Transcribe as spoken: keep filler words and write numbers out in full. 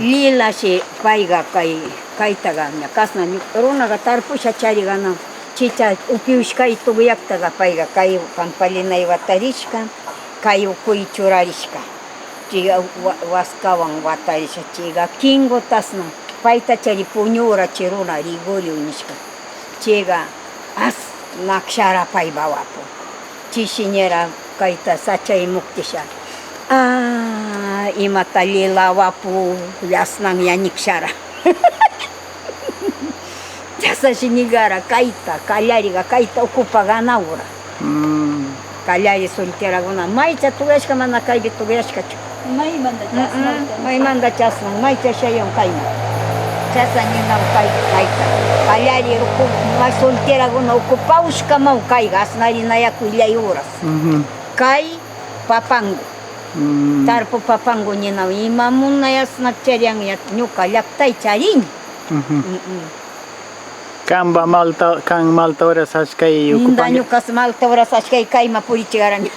Lila si payga kay, kaytaga ña kasna ñu-, runaga tarpusha chariga na, chicha upiushkay tuguyaktaka payga kay pampalinay watarishka, kay ukuy churarishka. Chiga wa-, waskawan watarisha, chiga kingutasna, payta chari puñura chi runa Rigorio nishka. Chiga as nakshara pay bawapu. Chishiñera kayta sachay muktisha. Ah, imata Lila wapu llasnan yañikshara. Chasa shiñigara kayta, kallariga kayta ocupa ganaura. Mm. Kallari solteraguna, maycha tugashka mana kaybi tugashkachu. Maymanta chasna, maymanta chasna, maycha shayon kayna. Chasa ninaw kay, kayta. Kallari ruku, may solteraguna ocupaushka maw kayga, asnarinayaku illay horas. Ujú. Kay papangu. Mm. Tarpu papangu ninaw, ima munay asnak charian ya, ñuka llaktay charin. Ujú. Mm, mm. Kanba malta, kan malta horas ashkay ninda ocupani. Ñukas malta horas ashkay kayma purichigarani.